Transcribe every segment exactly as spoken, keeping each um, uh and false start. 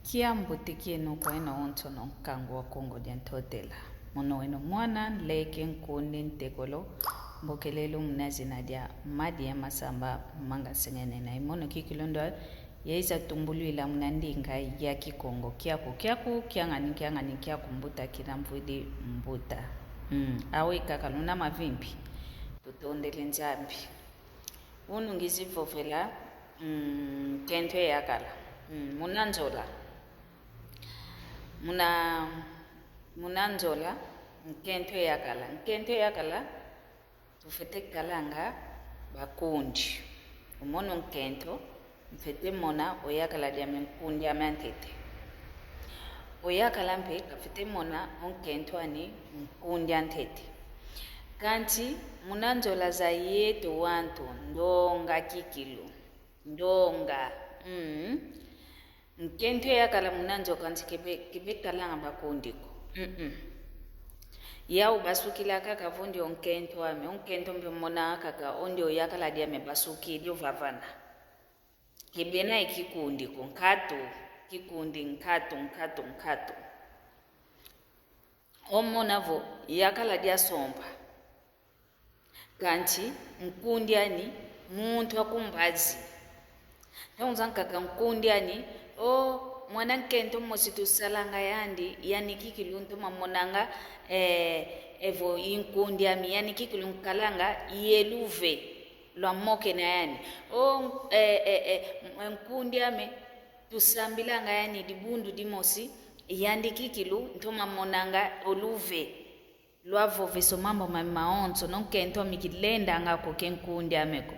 Kiambote kieno kwa yeno onsono, nkangu wa Kongo dia Ntotela. Mono weno mwana, nleke, nkundi, ntekolo, mbokelelo muna zina dia Madi ya Masamba, Manga Sengene. Na i mono kikilu ndo yaiza tumbulwila muna ndinga ya Kikongo. Kiaku, kiaku, kiangani, kiangani, kiaku mbuta, kina mvwidi mbuta. Mm, awe kaka luna mavimpi. Tutondele Nzambi. Unu ngizi vovela, mm, nkento yakala. Mm, muna nzola. Muna, muna nzola, nkento yakala. Nkento yakala, tufwete kalanga bakundi. O mono nkento, mfwete mona o yakala diame nkundi ame antete. O yakala mpe kafwete mona o nkento ani nkundi antete. Kansi muna nzola za yeto wantu, ndonga kikilu. Ndonga. Mm. Nkento yakala muna nzo kansi kebe, kebe kalanga bakundi ko. Mm-mm. Yau basukila kaka vo ndio nkento ame, o nkento mpe mona kaka o ndio yakala diame basukidi o vavana. Kebe na ye kikundi ko, nkatu, kikundi nkatu, nkatu, nkatu. O mona vo yakala dia sompa. Kansi nkundi ani muntu wa kumbazi. Ntangu zankaka nkundi ani, o mwana nkento mosi tusalanga yandi, yani kikilu ntoma monanga, eh, evo i nkundi ami, yani kikilu nkalanga ye luve lwa mokena yani. O, eh, eh, eh, nkundi ame, tusambilanga yani dibundu dimosi, yandi kikilu ntoma monanga o luve lwa vovesa o mambu mame maonsono, nkento ame kilendanga ko ke nkundi ame ko.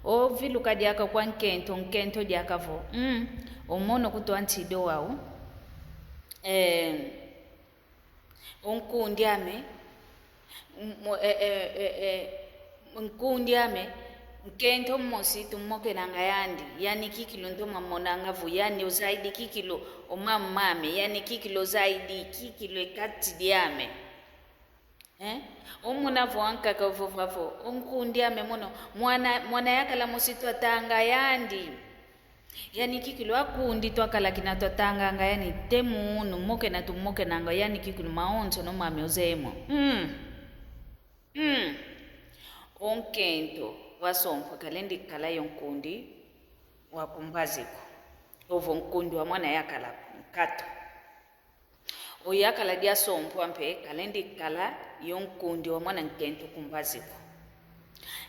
O viluka diaka kwa nkento, nkento diaka vo, mm, o mono kutu antido wau. Eh, o nkundi ame, mo-, eh, eh, eh, eh, nkundi ame, nkento mosi tumokenanga yandi, yani kikilu ntoma monanga vo, yani ozaidi kikilu o mambu mame, yani kikilu ozaidi kikilu e kati diame. Eh? O mona vo ankaka vova vo, o nkundi ame mono, mwana, mwana yakala mosi twatanga yandi. Yani kikilu akundi twakala kina twatanganga yani te munu, mokena tumokenanga yani kikilu maonsono mame ozeye mo. Mm. Mm. O nkento wa sompa kalendi kala yo nkundi wa kumbazi ko. Ovo nkundi wa mwana yakala nkatu. O yakala dia sompa mpe kalendi kala yo nkundi wa mwana nkento kumbazi ko.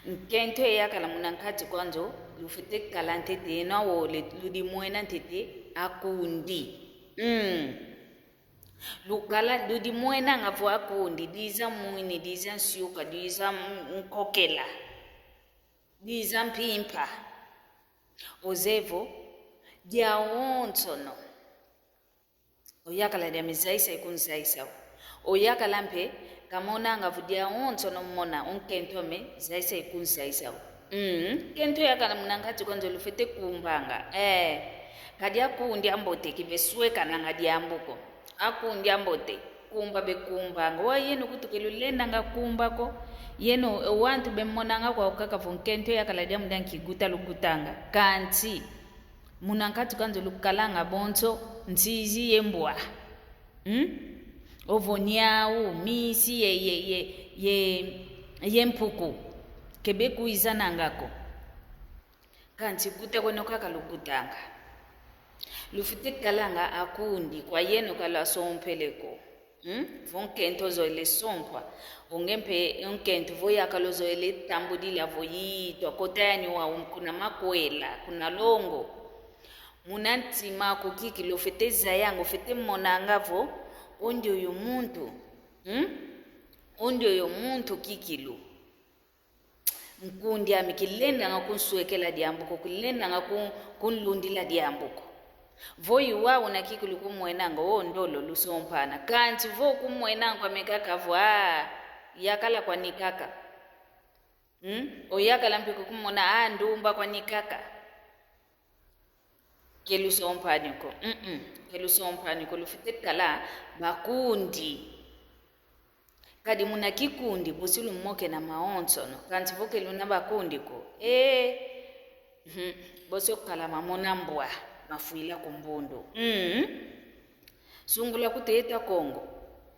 Nkento ye yakala muna nkati kwa nzo, lufwete kala ntete, yeno awo le ludimwena ntete akundi. Mm. Lukala ludimwenanga vo akundi, diza mwini, diza nsiuka, diza m-, nkokela, diza mpimpa. Ozeye vo, diawonsono. O yakala diame zaisa ikunzaisa. O yakala mpe, kamonanga vo diawonsono mona, o nkento ame, zaisa ikunzaisa. Mm, nkento yakala muna nkati kwa nzo lufwete kumbanga. Eh, kadi akundi ambote kibeswekananga diambu ko. Akundi ambote, kumba bekumbanga. Wa yeno kutu ke lulendanga kumba ko. Yeno, eh, wantu bemonanga kwau kaka vo nkento yakala diame dia nkiguta lugutanga. Kansi. Muna nkati kwa nzo lukalanga bonso nsizi ye mbwa. Hmm? Ovo nyau, misi ye, ye, ye, ye, ye mpuku. Kebekuizananga ko. Kansi guta kweno kaka lugutanga. Lufwete kalanga akundi kwa yeno ka lwasompele ko. Hmm? Vo nkento ozoele sompa. O nge mpe nkento vo yakala ozoele tambudila vo yi, twakota yani wau kuna makwela, kuna longo. Muna ntima aku kikilu ofwete zayanga, ofwete monanga vo, o ndioyo muntu. Hmm? O ndioyo muntu kikilu. Nkundi ame kilendanga kunswekela diambu ko, kilendanga kun-, kunlundila diambu ko. Vo i wau na kikilu kumwenanga, o ndolo lusompana. Kansi vo kumwenanga kwame kaka vo, a, yakala kwani kaka. Hmm? O yakala mpe kukumona, a, ndumba kwani kaka. Ke lusompani ko. Mm-mm. Ke lusompani ko, lufwete kala bakundi. Kadi muna kikundi, bosi lumokena mawonsono. Kansi vo ke luna bakundi ko. Eh. Mhm. Bosi okala mamona mbwa. mafwila ku mbundu. Mm. Sungula kuteta Kongo.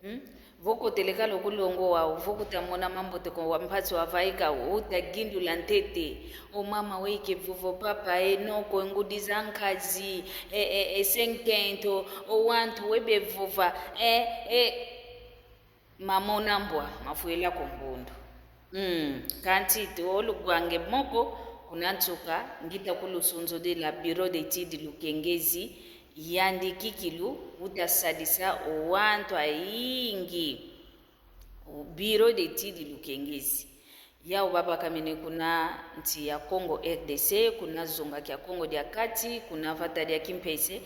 Mm. Vo kotele kala o kulongo wau, vo kutamona mambote ko wa mpasi wavaika, utagindula ntete. O mama weyi kevova, papa, e noko, e ngudi za nkazi, e, e, e senkento, o wantu we bevova, e, e, mamona mbwa, mafwila ku mbundu. Mm, kansi tu olugwange moko, kuna nsuka, ngita kulusunzudila Bureau d'Études Lukengezi, yandi kikilu, utasadisa o wantu ayingi. Bureau d'Études Lukengezi. Yau babakamene kuna nsi ya Kongo R D C, kuna zonga kia Kongo dia Kati, kuna vata dia kimpese,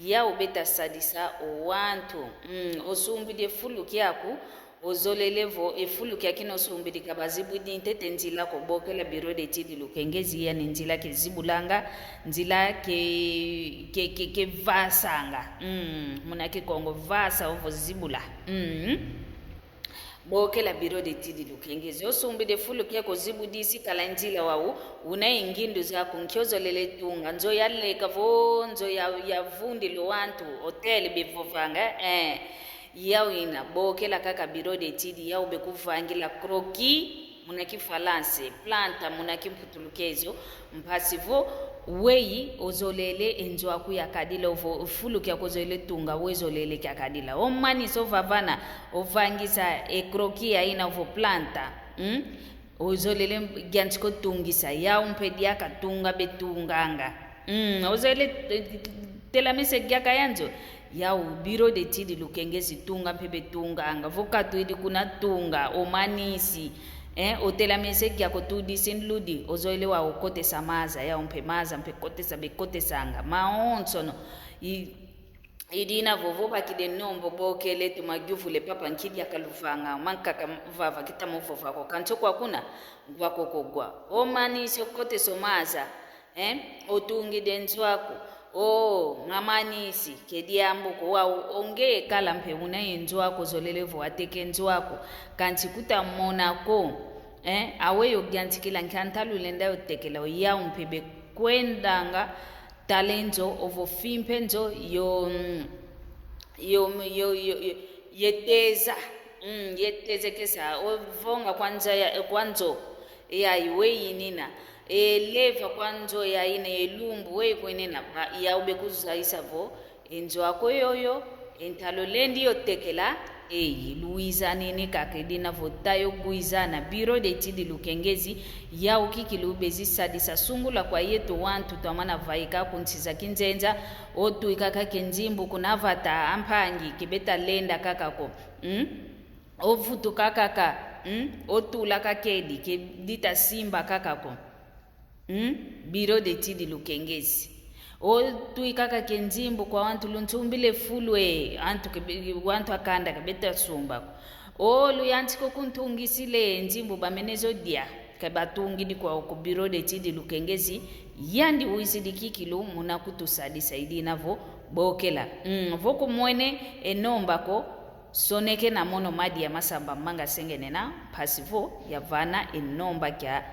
yau beta sadisa o wantu. Mm, osumbidi e fulu kiaku, ozolele vo e fulu kiakina osumbidi ka bazibudi ntete nzila ko, bokela Bureau d'Études Lukengezi, yani nzila kezibulanga, nzila ke, ke, ke, kevasanga. Mm, muna Kikongo vasa ovo zibula. Mm. Bokela Bureau d'Études Lukengezi. Osumbidi e fulu kiaku ozibudisi kala nzila wau, una e ngindu zaku, nki ozolele tunga, nzo yaleka vo nzo ya, yavundila o wantu, hôtel bevovanga, eh. Yau ina, bokela kaka Bureau d'Études, yau bekuvangila croquis muna Kifalanse, planta muna Kimputulukezo, mpasi vo weyi ozolele e nzo aku yakadila, ovo fulu kiaku ozolele tunga, wezolele kiakadila. Omanisi ovavana, ovangisa e croquis yaina ovo planta, mm? Ozolele giantika otungisa, yau mpe diaka tunga betunganga. Mm, ozolele, eh, telamese giaka ya nzo. Yau Bureau d'Études Lukengezi tunga mpe betunganga. Vo katuidi kuna tunga, omanisi. Eh, otelamese kiaku otudisi nludi, ozolele wau okotesa maza, yau mpe maza mpe kotesa bekotesanga. Mawonsono. I, idina vovo bakidi e nomba, bokele toma yuvula e papa nki diaka luvanga, mankaka vava kita muvova ko, kansi kwa kuna, ngwa ko kogwa. Omanisi okotesa o maza. Eh, otungidi e nzo aku. Oh, mamanisi, ke diambu ko wau, o nge kala mpe una e nzo aku, ozolele vo wateka e nzo aku. Kansi kutamona ko, eh, aweyi ogiantikila nkia ntalu lenda yotekela, o yau mpe bekwendanga tala e nzo, ovo fimpa e nzo, yo, mm, yo, yo, yo, yo, yeteza. Mm, yetezekesa, ovonga kwa nzo ya, kwa nzo yayi weyi inina. E leva kwa nzo yayi ina, e lumbu weyi kwinina, ba, yau bekuzayisa vo, e nzo aku yoyo, e ntalu lendi yotekela, eyi, luizanini kaka, idina vo tayogwizana. Bureau d'Études Lukengezi, yau kikilu bezisadisa sungula kwa yeto wantu twamana vaika ku nsi za kinzenza, otwika kaka e nzimbu kuna vata, ampangi, ke beta lenda kaka ko. Mm? Ovutuka kaka, mm? Otula kakedi, ke dita simba kaka ko. Mm? Bureau d'Études Lukengezi. Otwika kaka e nzimbu kwa wantu, lunsumbila e fulu e, antu ke be-, wantu a kanda ke beta sumba ko. O luyantika okuntungisila e nzimbu bamene zodia, ke batungidi kwau ko. Bureau d'Études Lukengezi, yandi wizidi kikilu muna kutusadisa, idina vo bokela. Mm, vo kumwene e nomba ko, sonekena mono madia masamba manga sengenena, mpasi vo yavana e nomba kia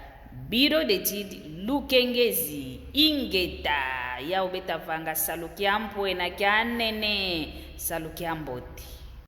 Bureau d'Études Lukengezi. Ingeta, yau beta vanga salu kia mpwena kia nene, salu kia mbote.